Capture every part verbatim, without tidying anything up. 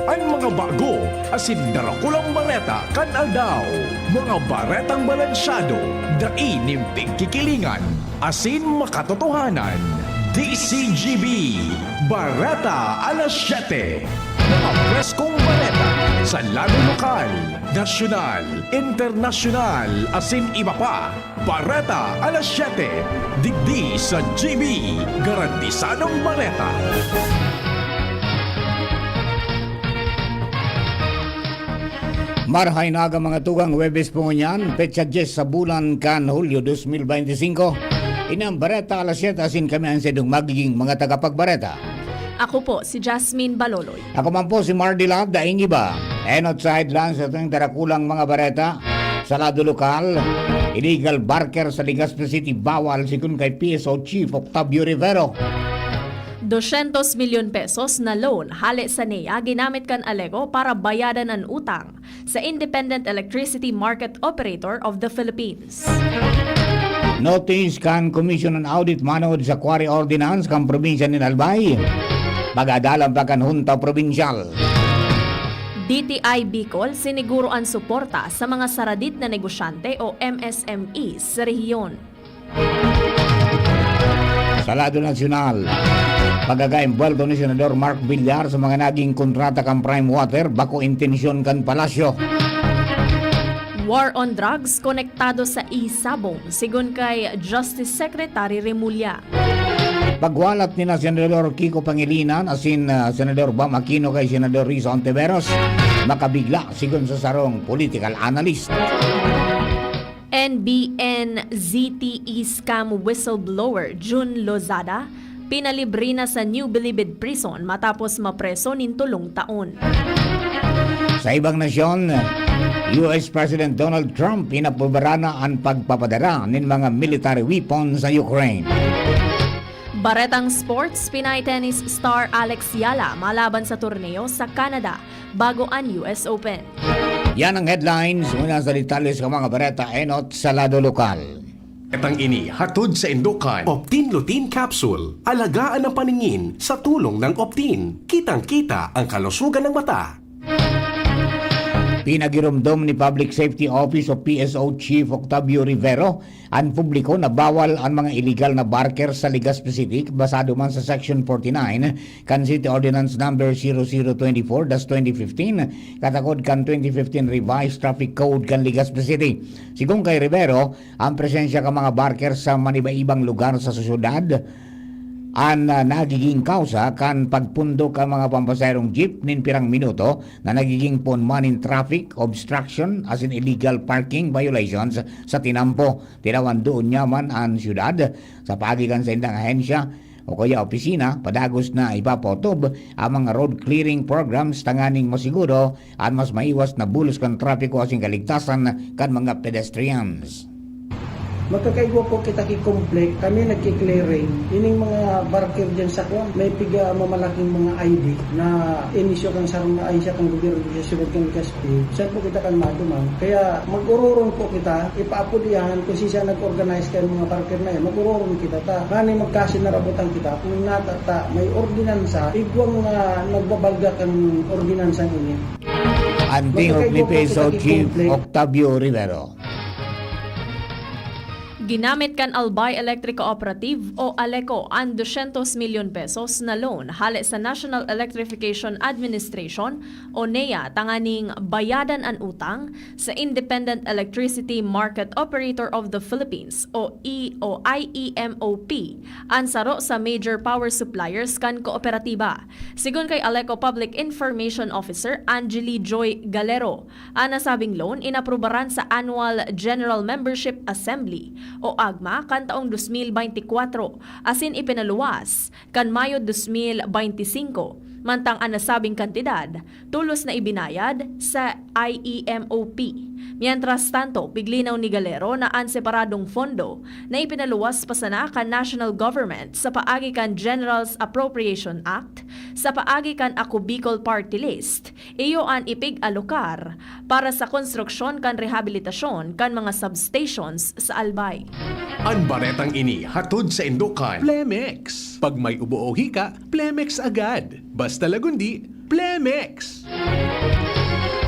An mga bago asin darakulang bareta kan aldaw. Mga baretang balansyado, dai nin pigkikilingan, asin makatotohanan. D C G B, Bareta Alas Siyete. Mga preskong bareta sa lado lokal, nasyonal, internasyonal, asin iba pa. Bareta Alas Siyete, digdi sa G B, garantisadong bareta. Marhay na aga, mga tugang, Huwebes po ngunyan, petsa dyes sa bulan kan Hulyo dos mil bente singko. Ini an Bareta Alas Siyete, asin kami an saindong magiging mga tagapagbareta. Ako po si Jasmine Baloloy. Ako man po si Mardy Love, daing iba. Enot sa headlines sa ating darakulang mga bareta. Sa lado lokal, illegal barker sa Legazpi City bawal, sigon kay P S O Chief Octavio Rivero. Dosyentos milyon pesos na loan hale sa NEA ginamit kan Aleco para bayadan an utang sa Independent Electricity Market Operator of the Philippines. Notice kan Commission on Audit manongod sa Quarry Ordinance kan probinsya nin Albay. Pag-adalan pa kan Hunta Probinsyal. D T I Bicol siniguro an suporta sa mga saradit na negosyante o M S M Es sa rehiyon. Sa lado nasyonal, pagkakaimbuwelto ni Senador Mark Villar sa mga naging kontrata kan Prime Water, bako intensyon kan Palasyo. War on drugs konektado sa e-sabong, sigon kay Justice Secretary Remulla. Pagwalat ni na Senador Kiko Pangilinan asin, ah, Senador Bam Aquino kay Senador Risa Ontiveros, makabigla, sigon sa sarong political analyst. N B N Z T E scam whistleblower Jun Lozada, pinalibre na sa New Bilibid Prison matapos mapreso nin tolong taon. Sa ibang nasyon, U S President Donald Trump inaprobaran na an pagpapadara nin mga military weapons sa Ukraine. Baretang sports, Pinay tennis star Alex Yala malaban sa torneo sa Canada bago an U S Open. Yan ang headlines. Muna sa detalye sa mga bareta, enot sa lado lokal. Itang ini hatod sa indukan Optin Lutein Capsule. Alagaan ang paningin sa tulong ng Optin. Kitang-kita ang kalusugan ng mata. Pinagiromdom ni Public Safety Office o P S O Chief Octavio Rivero an publiko na bawal an mga illegal na barker sa Legazpi City, basado man sa Section forty-nine kan City Ordinance Number zero zero twenty-four dash twenty fifteen, katakod kan twenty fifteen Revised Traffic Code kan Legazpi City. Sigon kay Rivero, ang presensya kan mga barker sa maniba-ibang lugar sa syudad an, ah, nagiging kausa kan pagpundok kan mga pampasaherong jeep nin pirang minuto na nagiging poon man nin traffic obstruction asin illegal parking violations sa tinampo. Tinawan duon niya man an syudad sa paagi kan saindang ahensya o kaya opisina, padagos na ipapaotob ang mga road clearing programs tanganing masiguro an mas maiwas na bulos kan trapiko asin kaligtasan kan mga pedestrians. Magkakaigwa po kita ki Conflict, kami nagki-clearing. Ining mga barker dyan sa kwan, may piga mamalaking mga I D na inisyu kan sarong ahensya kan gobyerno sa siyudad kan Legazpi. Saan po kita kalmado, ma'am? Kaya mag-ururong po kita, ipaapod iyan kung sisya nag-organize kan mga barker na yan. Mag-ururong kita ta. Ngani magkasinarabotan kita, kung nata ta, may ordinansa, igwang nga nagbabalga kan ordinansa ini. An tingog ni P S O Chief Octavio Rivero. Ginamit kan Albay Electric Cooperative o Aleco an dosyentos milyon pesos na loan hale sa National Electrification Administration o NEA tanganing bayadan an utang sa Independent Electricity Market Operator of the Philippines o I-, o I E M O P, an saro sa major power suppliers kan kooperatiba. Sigon kay Aleco Public Information Officer Angeli Joy Galero, an nasabing loan inaprubaran sa Annual General Membership Assembly o AGMA kan taong dos mil beintikwatro asin ipinaluwas kan Mayo dos mil beintisinko, mantang an nasabing kantidad tolos na ibinayad sa I E M O P. Mientras tanto, piglinaw ni Galero na an separadong fondo na ipinaluwas pa sana kan national government sa paagi kan General's Appropriation Act, sa paagi kan Ako Bicol Party List, iyo an ipig-alokar para sa konstruksyon kan rehabilitasyon kan mga substations sa Albay. An baretang ini hatod sa indukan Plemex. Pag may ubo o hika, Plemex agad. Basta lagundi, Plemex!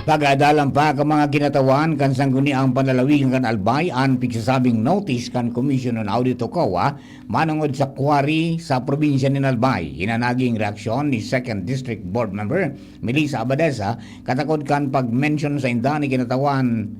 Pag-adalan pa kan mga kinatawan kan sangguniang panlalawigan kan Albay an pigsasabing notice kan Commission on Audit o COA manongod sa quarry sa probinsya nin Albay. Iyan an naging reaksyon ni Second District Board Member Melissa Abadesa katakod kan pag-mention sainda ni kinatawan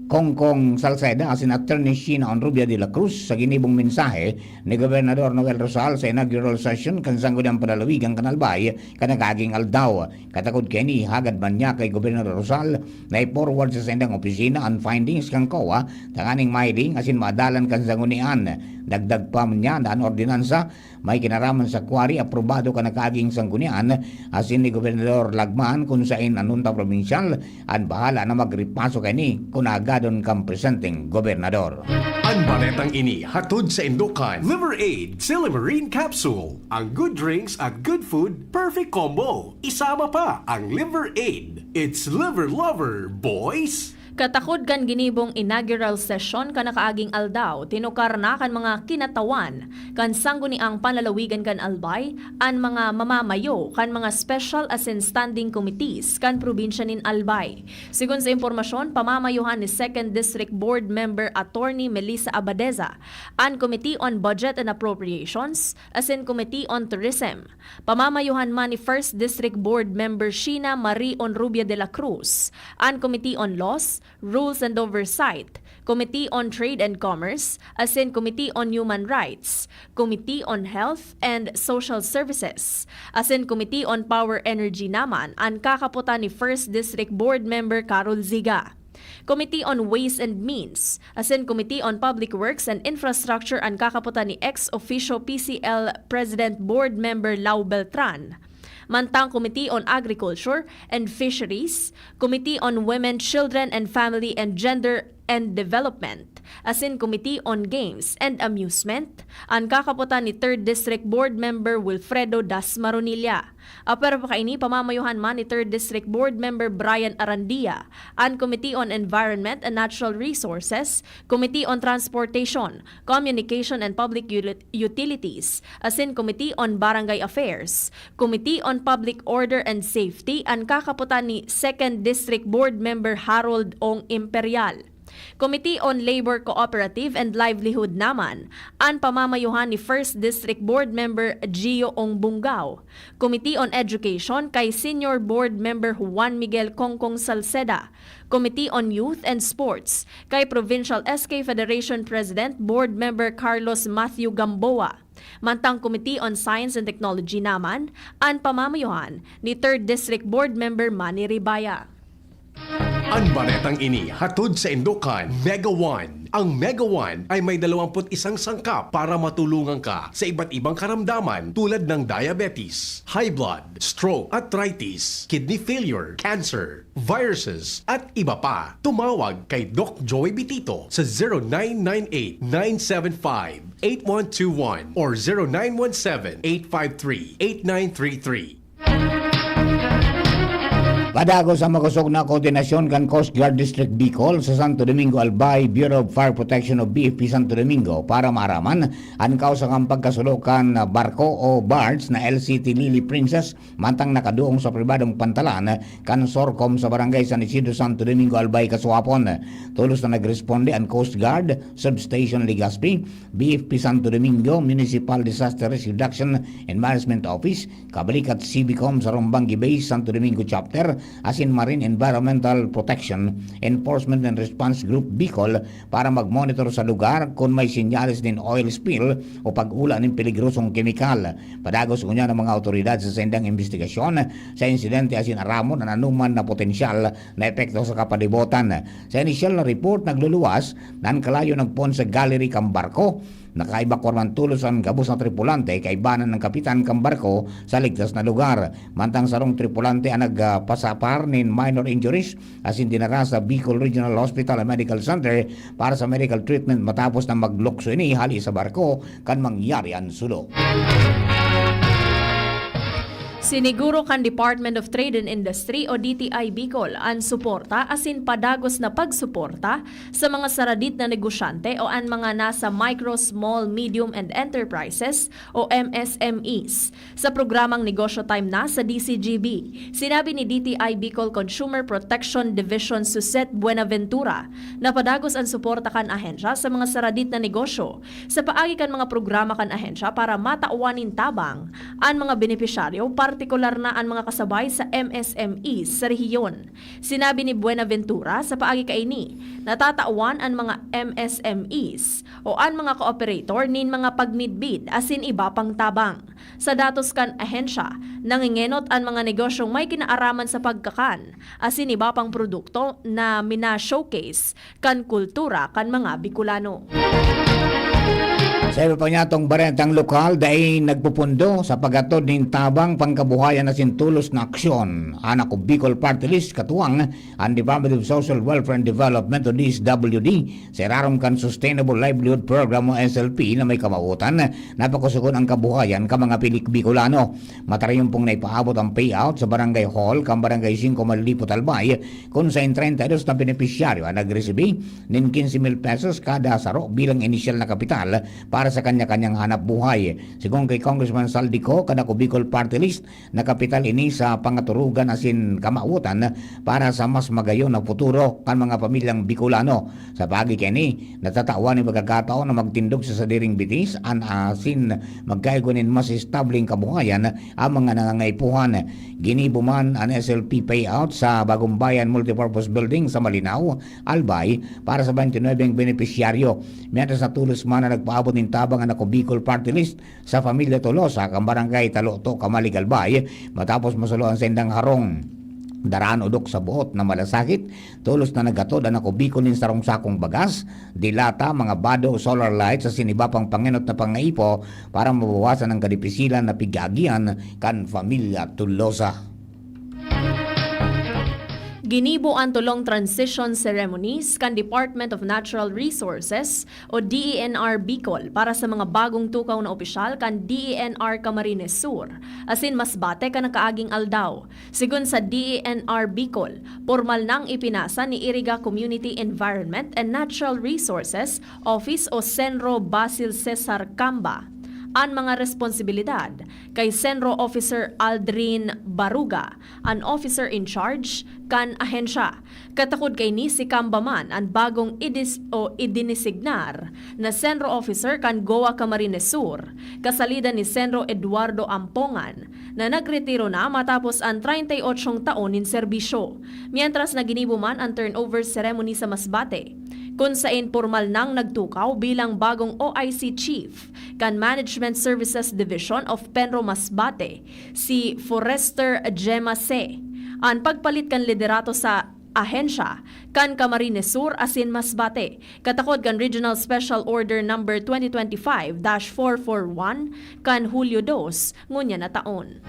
Congcong Salceda asin Attorney Sheena Honrubia de la Cruz sa ginibong mensahe ni Gobernador Noel Rosal sa inaugural session kan sangguniang panlalawigan kan Albay kan nakaaging aldaw. Katakod kaini, hagad man niya ki Gobernador Rosal na i-forward sa saindang opisina an findings kan COA tanganing mahiling asin maadalan kan sanggunian. Dagdag pa niya na an ordinansa may kinaraman sa quarry aprobado kan nakaaging sanggunian asin ni Gobernador Lagman, kun sain an hunta probinsyal an bahala na magripaso kaini kun ahagadon kan presenteng gobernador. An baretang ini hatod saindo kan Liver Aid Silimarin Capsule. Ang good drinks at good food, perfect combo. Isama pa ang Liver Aid. It's Liver Lover, boys! Katakod kan ginibong inaugural session kan nakaaging aldaw, tinukar na kan mga kinatawan kan sangguniang panlalawigan kan Albay an mga mamamayo kan mga special asin standing committees kan probinsya nin Albay. Sigon sa impormasyon, pamamayohan ni Second District Board Member Attorney Melissa Abadeza an Committee on Budget and Appropriations asin Committee on Tourism. Pamamayohan man ni First District Board Member Sheena Marie Honrubia de la Cruz an Committee on Laws, Rules and Oversight, Committee on Trade and Commerce, asin Committee on Human Rights, Committee on Health and Social Services, asin Committee on Power Energy naman an kakapotan ni First District Board Member Carol Ziga. Committee on Ways and Means, asin Committee on Public Works and Infrastructure an kakapotan ni ex officio P C L President Board Member Lau Beltran. Mantang Committee on Agriculture and Fisheries, Committee on Women, Children and Family and Gender and Development, asin Committee on Games and Amusement, an kakapotan ni Third District Board Member Wilfredo Dasmaronilla. Apwera pa kaini, pamamayohan man ni Third District Board Member Brian Arandia an Committee on Environment and Natural Resources, Committee on Transportation, Communication and Public Util-, Utilities, asin Committee on Barangay Affairs, Committee on Public Order and Safety an kakapotan ni Second District Board Member Harold Ong Imperial. Committee on Labor, Cooperative and Livelihood naman an pamamayohan ni First District Board Member Gio Ong Bungao. Committee on Education kay Senior Board Member Juan Miguel Congcong Salceda. Committee on Youth and Sports kay Provincial S K Federation President Board Member Carlos Matthew Gamboa. Mantang Committee on Science and Technology naman an pamamayohan ni Third District Board Member Manny Ribaya. An baretang ini hatod saindo kan Mega One. Ang Mega One ay may dalawampu't isang sangkap para matulungan ka sa iba't ibang karamdaman tulad ng diabetes, high blood, stroke, arthritis, kidney failure, cancer, viruses, at iba pa. Tumawag kay Doc Joey Bitito sa zero nine nine eight, nine seven five, eight one two one or zero nine one seven, eight five three, eight nine three three. Padagos sa makosog na koordinasyon kan Coast Guard District Bicol sa Santo Domingo Albay, Bureau of Fire Protection o B F P Santo Domingo para maaraman an kausa kan pagkasulo kan barko o barge na L C T Lily Princess mantang nakaduong sa pribadong pantalan kan Sorcom sa Barangay San Isidro, Santo Domingo, Albay, Kasuapon. Tolos na nagresponde an Coast Guard, Substation Legazpi, B F P Santo Domingo, Municipal Disaster Risk Reduction and Management Office, kabalikat CBCOM sa Rumbanggi Base, Santo Domingo Chapter, asin Marine Environmental Protection Enforcement and Response Group Bicol para mag-monitor sa lugar kun may senyales nin oil spill o pag-ula nin peligrosong kemikal. Padagos ngunyan an mga awtoridad sa saindang imbestigasyon sa insidente asin aramon an anoman na potensyal na epekto sa kapalibutan. Sa inisyal na report, nagluluwas na an kalayo nagpoon sa gallery kan barko. Nakaebakwar man tolos an gabos na tripulante kaiba na an kapitan kan barko sa ligtas na lugar. Mantang sarong tripulante an nagpasapar nin minor injuries asin dinara sa Bicol Regional Hospital and Medical Center para sa medical treatment matapos na maglukso ini hali sa barko kan mangyari an sulo. Siniguro kan Department of Trade and Industry o D T I Bicol an suporta asin padagos na pagsuporta sa mga saradit na negosyante o an mga nasa micro, small, medium and enterprises o M S M Es sa programang Negosyo Time na sa D C G B. Sinabi ni D T I Bicol Consumer Protection Division Suzette Buenaventura na padagos an suporta kan ahensya sa mga saradit na negosyo sa paagi kan mga programa kan ahensya para matawan nin tabang an mga benepisyaryo, partikular na an mga kasabay sa M S M Es sa rehiyon. Sinabi ni Buenaventura sa paagi kaini, natatawan an mga M S M Es o an mga ka-operator nin mga pagmidbid asin iba pang tabang. Sa datos kan ahensya, nangengenot an mga negosyong may kinaaraman sa pagkakan asin iba pang produkto na mina-showcase kan kultura kan mga Bicolano. Sa iba pa niya, itong barentang lokal, dai nagpupundo sa paghatod nin tabang pangkabuhayan asin tulos na aksyon. An Ako Bicol Party List, katuwang an Department of Social Welfare and Development o D S W D, sa irarom kan Sustainable Livelihood Program o S L P na may kamawotan na pakusugon ang kabuhayan kan mga pilik Bicolano. Matarayon pong naipaabot ang payout sa Barangay Hall kan Barangay Singko Malilipot, Albay, kun sain treinta y dos na benepisyaryo an nagresibi nin quince mil pesos kada saro bilang inisyal na kapital para sa kanya-kanyang hanap buhay. Sigon kay Congressman Saldico, kan Ako Bicol Party List, na kapital ini sa pangaturugan asin kamawotan para sa mas magayon na futuro kan mga pamilyang Bicolano. Sa paagi kaini, natatawan nin pagkakataon na magtindog sa sadiring bitis an asin magkaigwa nin mas estableng kabuhayan ang mga nangangaipuhan. Ginibo man an S L P payout sa Bagong Bayan Multipurpose Building sa Malinao, Albay, para sa twenty-nine benepisyaryo. Mientras, natulos man na nagpaabot nin tabang an Ako Bicol Party List sa pamilya Tolosa kan Barangay Taloto, Camalig, Albay, matapos masulo an saindang harong. Daraan odok sa buot na malasakit, tolos na naghatod an Ako Bicol nin sarong sakong bagas, delata, mga bado, solar lights, asin iba pang pangenot na pangaipo para mabawasan ang kadipisilan na pig-aagihan kan pamilya Tolosa. Ginibo an tulong transition ceremonies kan Department of Natural Resources o D E N R Bicol para sa mga bagong tukaw na opisyal kan D E N R Camarines Sur asin Masbate kan nakaaging aldaw. Sigon sa D E N R Bicol, pormal nang ipinasa ni Iriga Community Environment and Natural Resources Office o CENRO Basil Cesar Camba an mga responsibilidad kay CENRO Officer Aldrin Baruga, an officer in charge kan ahensya. Katakod kaini, si Camba man an bagong idis- o idinisignar na CENRO officer kan Goa Camarines Sur, kasalida ni CENRO Eduardo Ampongan, na nagretiro na matapos an treinta y ocho taon nin serbisyo. Mientras na ginibo man an turnover ceremony sa Masbate, kun sain pormal nang nagtukaw bilang bagong O I C Chief kan Management Services Division of PENRO Masbate, si Forester Gemma C. An pagpalit kan liderato sa ahensya kan Camarines Sur asin Masbate, katakod kan Regional Special Order Number twenty twenty-five dash four four one kan Hulyo dos ngunyan na taon.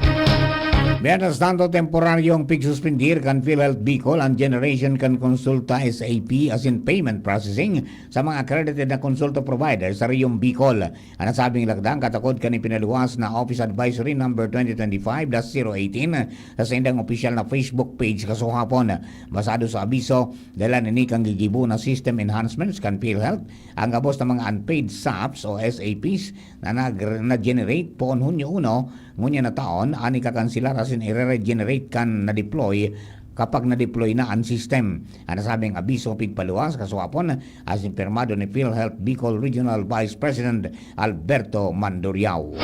Mientras tanto, temporaryong pigsuspendir kan PhilHealth Bicol an generation kan konsulta S A P asin payment processing sa mga accredited na konsulta provider sa Riyong Bicol. An nasabing lakdang katakod kan ipinaluwas na Office Advisory Number twenty twenty-five dash zero eighteen sa saindang opisyal na Facebook page kasuhapon. Basado sa abiso, dalan ini kan gigibo na system enhancements kan PhilHealth. Ang gabos na mga unpaid saps o S A Ps na nag-, na-generate poon Hunyo uno ngunyan na taon, an ikakanselar asin ire-regenerate kan na-deploy kapag na-deploy na an system. An nasabing abiso pigpaluwas kasuhapon asin pirmado ni PhilHealth Bicol Regional Vice President Alberto Manduriao.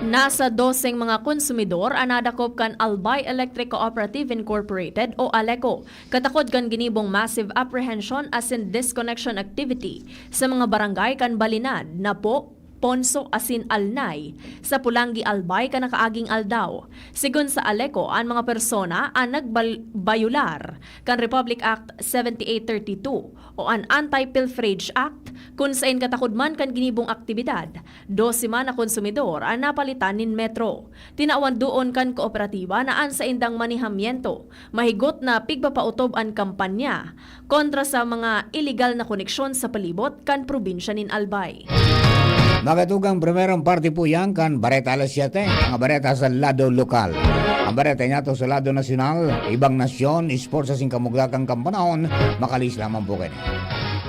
Nasa doseng mga konsumidor an nadakop kan Albay Electric Cooperative Incorporated o ALECO, katakod kan ginibong massive apprehension asin disconnection activity sa mga barangay kan Balinad, Napo, Ponso asin Alnay sa Polangui, Albay kan nakaaging aldaw. Sigon sa ALECO, an mga persona an nagbayular kan Republic Act seventy-eight thirty-two o an Anti-Pilferage Act, kun sain katakod man kan ginibong aktibidad, dose man na konsumidor an napalitan nin metro. Tinawan duon kan kooperatiba na an saindang manehamiento mahigot na pigpapaotob an kampanya kontra sa mga iligal na koneksyon sa palibot kan probinsya nin Albay. Magatugang primerong parte po yan kan Bareta Alas Siyete, mga bareta sa lado lokal. Ang bareta niya to sa lado nasyonal, ibang nasyon, sports sa singkamuglakan kan panahon, makalis lamang po kayo.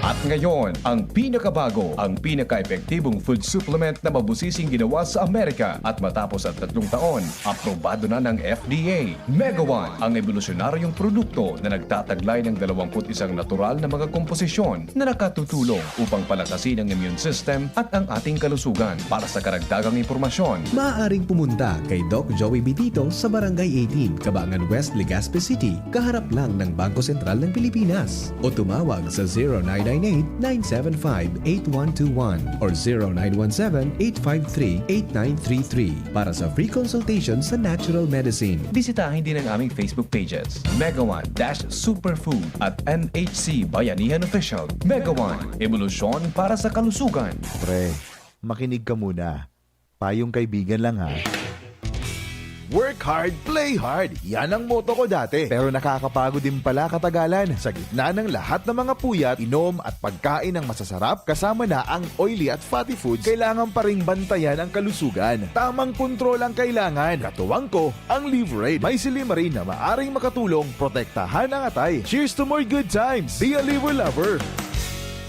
At ngayon, ang pinakabago, ang pinaka-epektibong food supplement na mabusising ginawa sa Amerika at matapos ang tatlong taon, aprobado na ng F D A. Megawan, ang ebolusyonaryong produkto na nagtataglay ng dalawampu't isang natural na mga komposisyon na nakatutulong upang palakasin ang immune system at ang ating kalusugan. Para sa karagdagang impormasyon, Maaaring pumunta kay Doc Joey Bitito sa Barangay eighteen, Kabangan West, Legazpi City, kaharap lang ng Bangko Sentral ng Pilipinas. O tumawag sa zero nine nine eight, nine seven five, eight one two one or zero nine one seven, eight five three, eight nine three three para sa free consultation sa natural medicine. Bisitahin din ang aming Facebook pages, Megawan dash Superfood at M H C Bayanihan Official. Megawan, ebolusyon para sa kalusugan. Pre, makinig ka muna. Payong kaibigan lang ha. Work hard, play hard. Yan ang motto ko dati. Pero nakakapagod din pala katagalan. Sa gitna ng lahat ng mga puyat, inom at pagkain ng masasarap, kasama na ang oily at fatty foods, kailangan pa ring bantayan ang kalusugan. Tamang kontrol ang kailangan. Katuwang ko, ang Liverade. May silymarin na maaring makatulong protektahan ang atay. Cheers to more good times! Be a Liver Lover!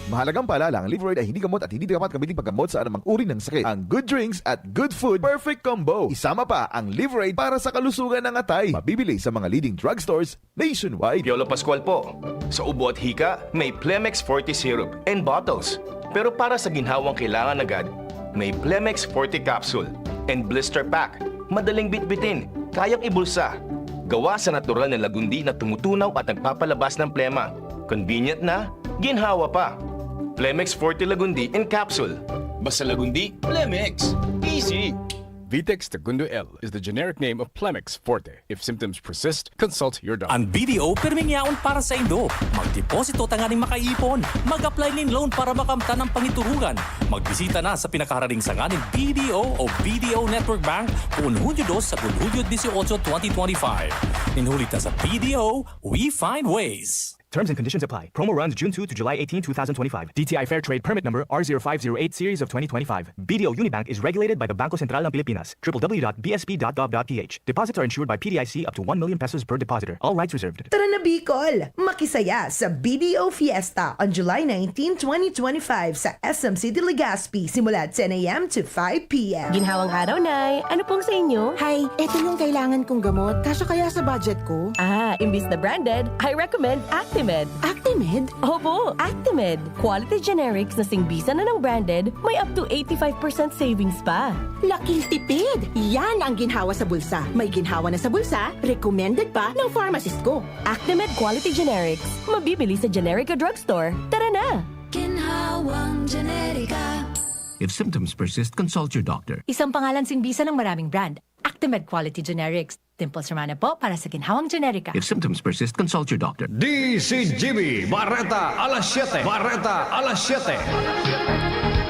Mahalagang paalala, ang Liverade ay hindi gamot at hindi dapat gamitin paggamot sa anumang uri ng sakit. Ang good drinks at good food, perfect combo. Isama pa ang Liverade para sa kalusugan ng atay. Mabibili sa mga leading drugstores nationwide. Piolo Pascual po. Sa ubo at hika, may Plemex Forte Syrup and bottles. Pero para sa ginhawang kailangan agad, may Plemex Forte Capsule and Blister Pack. Madaling bitbitin, kayang ibulsa. Gawa sa natural na lagundi na tumutunaw at nagpapalabas ng plema. Convenient na, ginhawa pa. Plemex Forte Lagundi in Capsule. Basta Lagundi, Plemex. Easy! Vitex Segundo L is the generic name of Plemex Forte. If symptoms persist, consult your doctor. Ang B D O pirming yaon para sa indo. Magdeposito tanganing makaipon. Mag-apply nin loan para makamtan ang pangiturugan. Magbisita na sa pinakaharaning sanga nin B D O o B D O Network Bank poon Hunyo dos sagkod Hunyo dieciocho, twenty twenty-five. Nin huli ta sa B D O, we find ways. Terms and conditions apply. Promo runs June two to July eighteen, two thousand twenty-five. D T I Fair Trade Permit Number R zero five zero eight Series of twenty twenty-five. B D O Unibank is regulated by the Bangko Sentral ng Pilipinas. W W W dot B S P dot gov dot P H. Deposits are insured by P D I C up to one million pesos per depositor. All rights reserved. Tara na Bicol! Makisaya sa B D O Fiesta on July nineteen, twenty twenty-five sa S M City Legazpi simula ten a m to five p m. Ginhawang araw, Nay. Ano pong sa inyo? Hay, eto yung kailangan kong gamot. Kasya kaya sa budget ko? Ah, imbis na branded, I recommend Actimed. Actimed? Opo, Actimed. Quality generics na singbisa na ng branded, may up to eighty-five percent savings pa. Laking tipid! Yan ang ginhawa sa bulsa. May ginhawa na sa bulsa, recommended pa ng pharmacist ko. Actimed Quality Generics. Mabibili sa Generica Drugstore. Tara na! Ginhawang Generika. If symptoms persist, consult your doctor. Isang pangalan singbisa ng maraming brand. Actimed Quality Generics. Dimples Romana po para sa Ginhawang Generika. If symptoms persist, consult your doctor. D C G B, Bareta alas siyete. Bareta alas siyete.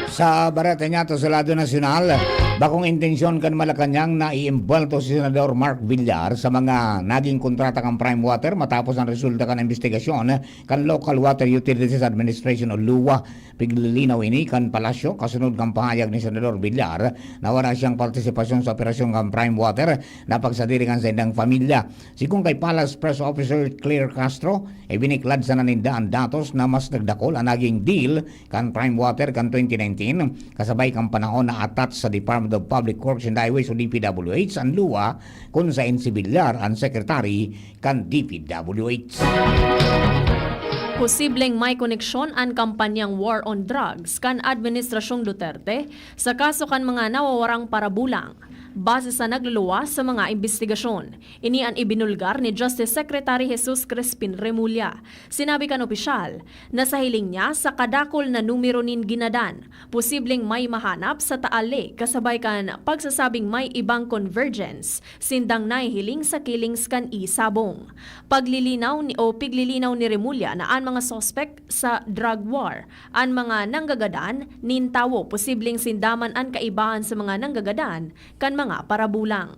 Sa bareta niya to sa lado nasyonal, bakong intensyon kan Malacañang na iimbwelto si Senador Mark Villar sa mga naging kontrata kan Prime Water matapos ang resulta kan investigasyon kan Local Water Utilities Administration o luwa. Piglilinaw ini kan Palasyo kasunod kan pahayag ni Senador Villar na wala siyang partisipasyon sa operasyon kan Prime Water na pagsadiri kan saindang pamilya. Sigon kay Palace Press Officer Claire Castro, ibiniklad sana ninda an datos na mas nagdakol an naging deal kan Prime Water kan twenty nineteen, kasabay kan panahon na atat sa Department of Public Works and Highways o D P W H an luwa, kun saen si Villar an secretary kan D P W H. Posibleng may koneksyon an kampanyang War on Drugs kan Administrasyong Duterte sa kaso kan mga nawawarang parabulang, base sa nagluluwas sa mga imbestigasyon. Ini an ibinulgar ni Justice Secretary Jesus Crispin Remulla. Sinabi kan opisyal na sa hiling niya sa kadakul na numero nin ginadan, posibleng may mahanap sa Taal Lake kasabay kan pagsasabing may ibang convergence sindang nahihiling sa killings kan E. Sabong. Paglilinaw ni, o piglilinaw ni Remulla na an mga suspek sa drug war, an mga nanggagadan nin tawo, posibleng sinda man an kaibahan sa mga nanggagadan kan mga parabulang.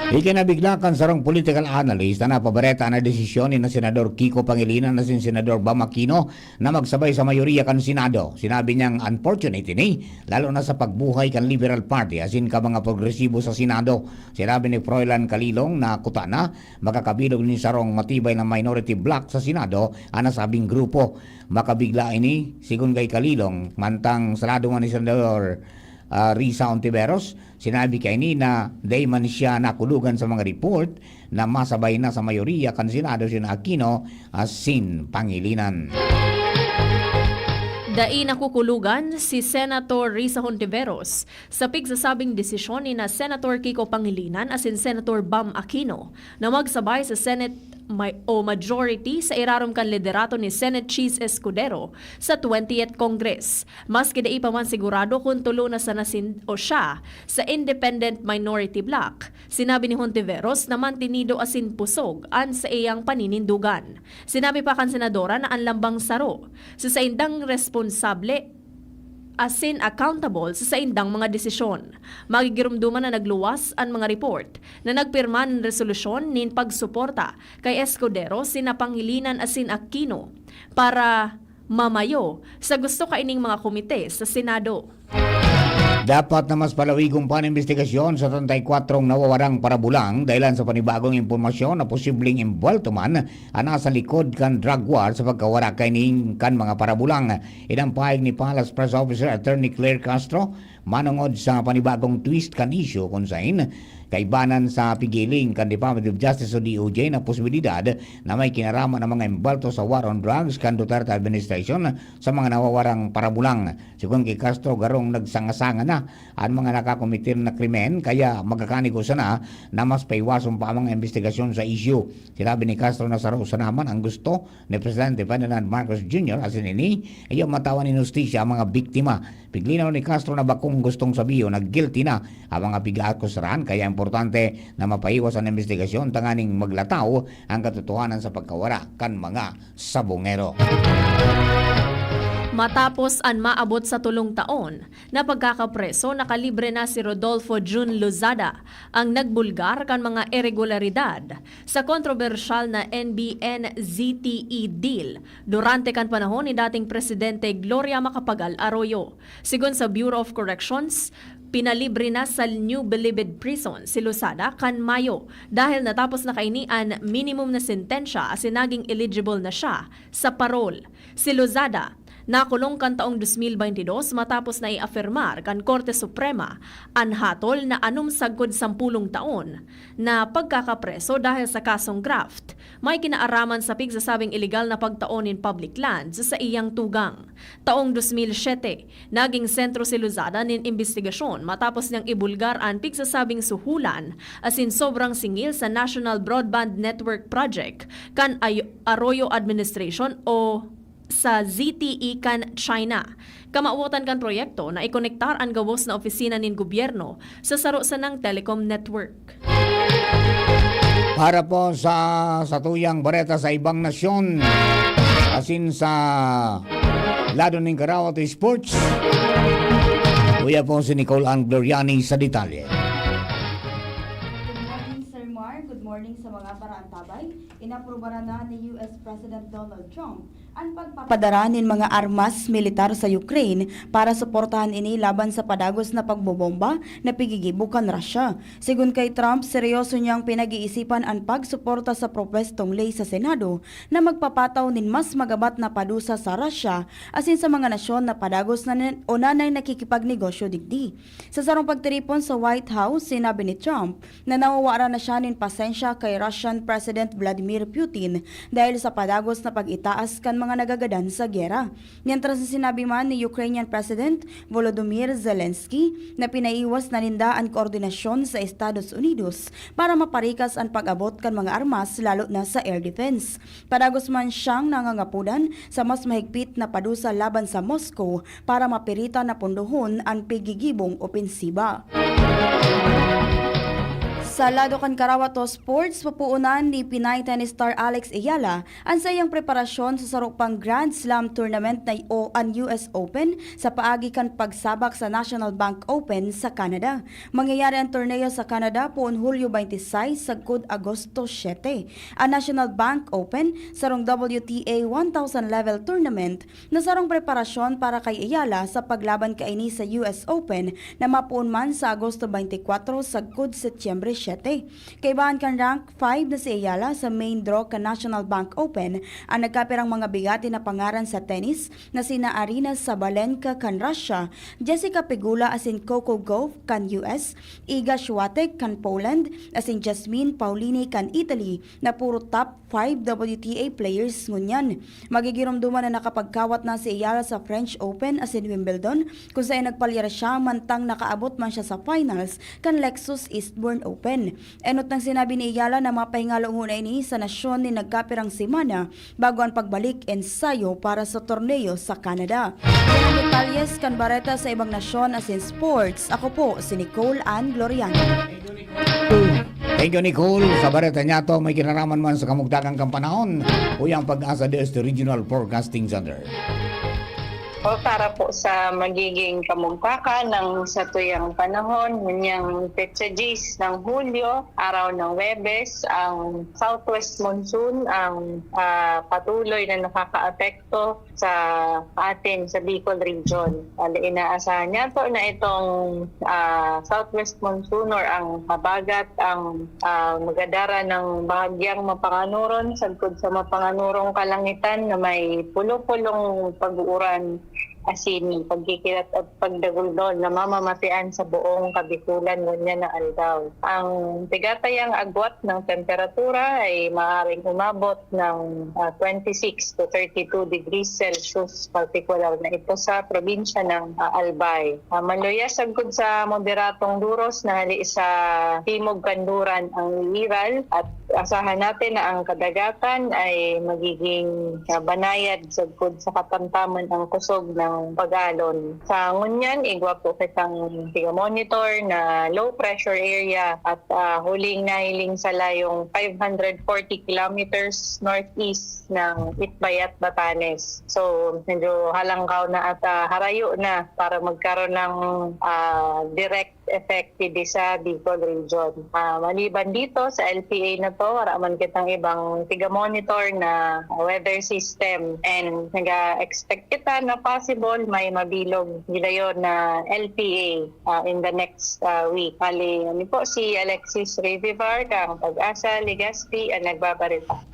Ikinabigla kan sarong political analyst na napabareta na desisyon ni na Senador Kiko Pangilinan asin Senador Bam Aquino na magsabay sa mayoriya kan Senado. Sinabi niyang unfortunate ini, lalo na sa pagbuhay kan Liberal Party asin ka mga progresibo sa Senado. Sinabi ni Froilan Calilong na kuta na makakabilog nin sarong matibay na minority bloc sa Senado an nasabing grupo. Makabigla ini, sigon kay Calilong, mantang sa lado man ni Senador, ah, Risa Ontiveros, sinabi kaini na dai man siya nakulugan sa mga report na masabay na sa mayoriya kan Senado si Aquino asin Pangilinan. Dai nakukulugan si Senator Risa Hontiveros sa pigsasabing desisyon ni na Senator Kiko Pangilinan asin Senator Bam Aquino na magsabay sa Senate may, o majority sa irarom kan liderato ni Senate Chiz Escudero sa twentieth Congress. Maski dai pa man sigurado kun tulo na sana sin o siya sa independent minority bloc, sinabi ni Hontiveros na mantinido asin pusog an saiyang paninindogan. Sinabi pa kan senadora na an lambang saro sa saindang responsable asin accountable sa saindang mga desisyon. Magigiromdoman na nagluwas an mga report na nagpirma nin resolusyon nin pagsuporta kay Escudero, sina Pangilinan asin Aquino para mamayo sa gusto kaining mga komite sa Senado. Dapat na mas palawigon pa an imbestigasyon sa treinta y kuwatrong nawawarang parabulang dahilan sa panibagong impormasyon na posibleng embwelto man an nasa likod kan drug war sa pagkawara kaining kan mga parabulang. Iyan an pahayag ni Palace Press Officer Attorney Claire Castro manongod sa panibagong twist kan isyu kun sain kaibanan sa pigiling kan Department of Justice o D O J na posibilidad na may kinaraman ang mga embwelto sa war on drugs kan Duterte administration sa mga nawawarang parabulang. Sigon ki Castro, garong nagsanga-sanga na an mga nakakometer na krimen, kaya magkakanigo sana na mas paiwason pa ang mga imbestigasyon sa isyu. Sinabi ni Castro na saro sana man ang gusto ni Presidente Ferdinand Marcos Junior asin ini iyo matawan nin hustisya ang mga biktima. Piglinaw ni Castro na bakong gustong sabihon na guilty na ang mga pig-aakusaran, kaya importante na mapaiwas an imbestigasyon tanganing maglataw ang katotohanan sa pagkawara kan mga sabongero. Matapos an maabot sa tolong taon na pagkakapreso, nakalibre na si Rodolfo Jun Lozada, ang nagbulgar kan mga iregularidad sa kontrobersyal na N B N Z T E deal durante kan panahon ni dating Presidente Gloria Macapagal Arroyo. Sigon sa Bureau of Corrections, pinalibre na sa New Bilibid Prison si Lozada kan Mayo dahil natapos na kaini an minimum na sentensya asin naging eligible na siya sa parole. Si Lozada nakulong kan taong dos mil baynte dos matapos na iafirmar kan Korte Suprema an hatol na anom sagkod sampulong taon na pagkakapreso dahil sa kasong graft. May kinaaraman sa pigsasabing ilegal na pagtao nin public land sa saiyang tugang. Taong dos mil siyete, naging sentro si Lozada nin imbestigasyon matapos niyang ibulgar an pigsasabing suhulan asin sobrang singil sa National Broadband Network Project kan Ay-, Arroyo Administration o sa Z T E kan China. Kamawotan kan proyekto na ikonektar an gabos na opisina nin gobyerno sa saro sanang telecom network. Para po sa satuyang bareta sa ibang nasyon, asin sa lado nin Karaot Sports, uya po si Nicole Ann Gloriani sa detalye. Good morning, Sir Mar. Good morning sa mga paraantabay. Inaprubaran na ni U S President Donald Trump an pagpapadara nin mga armas militar sa Ukraine para suportahan ini laban sa padagos na pagbobomba na pigigibo kan Russia. Sigon kay Trump, seryoso niyang pinag-iisipan an pagsuporta sa propwestong ley sa Senado na magpapataw nin mas magabat na padusa sa Russia asin sa mga nasyon na padagos na nin-, o nanay nakikipagnegosyo digdi. Sa sarong pagtiripon sa White House, sinabi ni Trump na nawawaran na siya nin pasensya kay Russian President Vladimir Putin dahil sa padagos na pag-itaas kan mga nagagadan sa giyera. Mientras na sinabi man ni Ukrainian President Volodymyr Zelensky na pinaiwas na ninda an koordinasyon sa Estados Unidos para maparikas an pag-abot kan mga armas, lalo na sa air defense. Padagos man siyang nangangapodan sa mas mahigpit na padusa laban sa Moscow para mapiritan na pondohon an pigigibong opensiba. Sa lado kan Karawato Sports, pupuunan ni Pinay tennis star Alex Eala an saiyang preparasyon sa saro pang Grand Slam tournament na o an U S Open sa paagi kan pagsabak sa National Bank Open sa Canada. Mangyayari an torneo sa Canada poon Hulyo twenty-six sagkod Agosto siete. An National Bank Open, sarong W T A one thousand level tournament, na sarong preparasyon para kay Eala sa paglaban kaini sa U S Open na mapoon man sa Agosto twenty-four sagkod Setyembre siete. Kaibahan kan rank five na si Eala sa main draw kan National Bank Open, ang nagkapirang mga bigati na pangaran sa tennis na sina Aryna Sabalenka kan Russia, Jessica Pegula asin Coco Gauff kan U S, Iga Swiatek kan Poland, asin Jasmine Paolini kan Italy, na puro top five W T A players ngunyan. Magigiromdoman na nakapagkawat na si Eala sa French Open asin Wimbledon, kung saen nagpalyar siya mantang nakaabot man siya sa finals kan Lexus Eastbourne Open. Enot nang sinabi ni Eala na mapahingalo nguna ini sa nasyon nin nagkapirang semana bago an pagbalik ensayo para sa torneo sa Canada. Yan ang detalyes kan bareta sa ibang nasyon asin sports. Ako po si Nicole Ann Gloriano. Thank you, Nicole. Sa bareta niyato, may kinaraman man sa kamugtakan kan panahon. Uya ang Pag-asa D S T Regional Forecasting Center. O para po sa magiging kamugtakan ng satuyang panahon, nganyang petsa diyes ng Hulyo, araw ng Webes, ang southwest monsoon ang ah, patuloy na nakakaapekto sa atin sa Bicol Region. Bale, inaasahan niyato na itong ah, southwest monsoon or ang habagat ang ah, magadara ng bahagyang mapanganuron sagkod sa mapanganurong kalangitan na may pulo-pulong pag-uuran asin pagkikilat at pagdaguldol na mamamatian sa buong Kabikulan ngunyan na aldaw. Ang tigatayang agwat ng temperatura ay maaaring umabot ng ah, twenty-six to thirty-two degrees Celsius, partikular na ito sa probinsya ng ah, Albay. Ah, maluya sagkod sa moderatong duros na hali sa timog kanluran ang iiral at asahan natin na ang kadagatan ay magiging ah, banayad sagkod sa katamtaman ang kusog ng pagalon. Sa ngunyan, igwa po kitang tiga-monitor na low pressure area at ah, huling nahiling sa layong five hundred forty kilometers northeast ng Itbayat, Batanes. So, medyo halangkaw na at ah, harayo na para magkaroon ng ah, direct effect didi sa Bicol Region. Ah, maliban dito, sa L P A na to, wala man kitang ibang tiga-monitor na weather system. And nag-expect kita na possible may mabilog gidayon na L P A ah, in the next ah, week. Bali, ano po, si Alexis Revivar, kang Pag-asa, Legazpi, ang nagbabarita.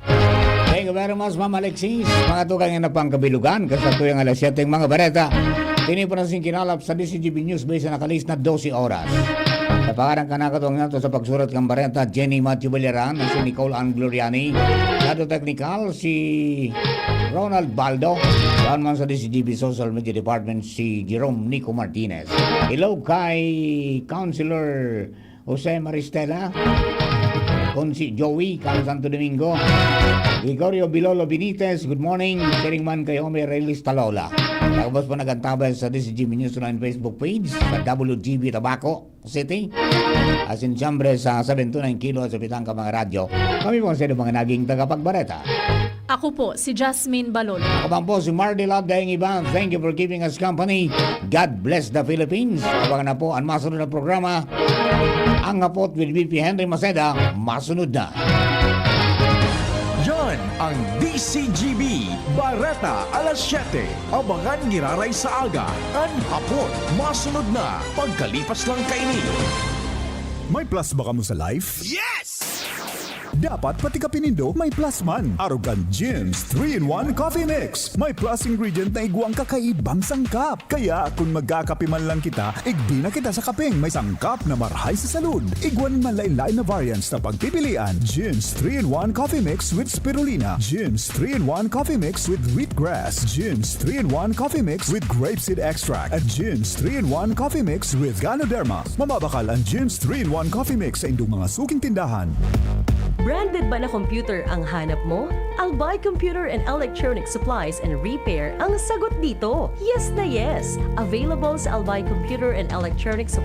Thank you very much, Ma'am Alexis. Mga tugang yan na pang kabilugan, kasatuyang alas siyete ang mga bareta. Tini po na sing kinalap sa D C G B News Base na nakalis na dose oras. Sa pangaran ka nakatuwang nato sa pagsurat kang bareta, Jenny Matthew Baliran, si Nicole Ann Gloriani. Lado technical, si Ronald Baldo. Doon man sa D C G B Social Media Department, si Jerome Nico Martinez. Hello kay Councilor Jose Maristela, Consi Joey, Carlos Santo Domingo, Gregorio Bilolo Benitez, good morning, siring man kay Omer Reyes Talola. Tapos po nagantabay sa D C G B News Online Facebook page sa W G B Tabaco City. Asin siyempre sa seven two nine Kilo at sa Pitang ka mga radyo. Kami po ang sa mga naging tagapagbareta. Ako po si Jasmine Balolo. Ako man po si Mardy Love Daing Iba. Thank you for keeping us company. God bless the Philippines. Abangan na po ang masunod na programa. Ang Hapot with V P Henry Maceda. Masunod na. Yan ang D C G B Bareta alas siyete. Abangan giraray sa aga. An Hapot, masunod na. Pagkalipas lang kaini. May plus ba kamo sa life? Yes! Dapat pati kape nindo may plus man. Arog kan Jim's three-in-one Coffee Mix. May plus ingredient na igwang kakaibang sangkap. Kaya kun magkakape man lang kita, igdi na kita sa kapeng may sangkap na marhay sa salud. Igwa nin manlain-lain na variants na pagpipilian. Jim's three-in-one Coffee Mix with Spirulina. Jim's three-in-one Coffee Mix with Wheatgrass. Jim's three-in-one Coffee Mix with Grapeseed Extract. At Jim's three-in-one Coffee Mix with Ganoderma. Mababakal ang Jim's three-in-one Coffee Mix sa indong mga suking tindahan. Branded ba na computer ang hanap mo? Albay Computer and Electronic Supplies and Repair ang sagot dito. Yes na yes! Available sa Albay Computer and Electronic Supplies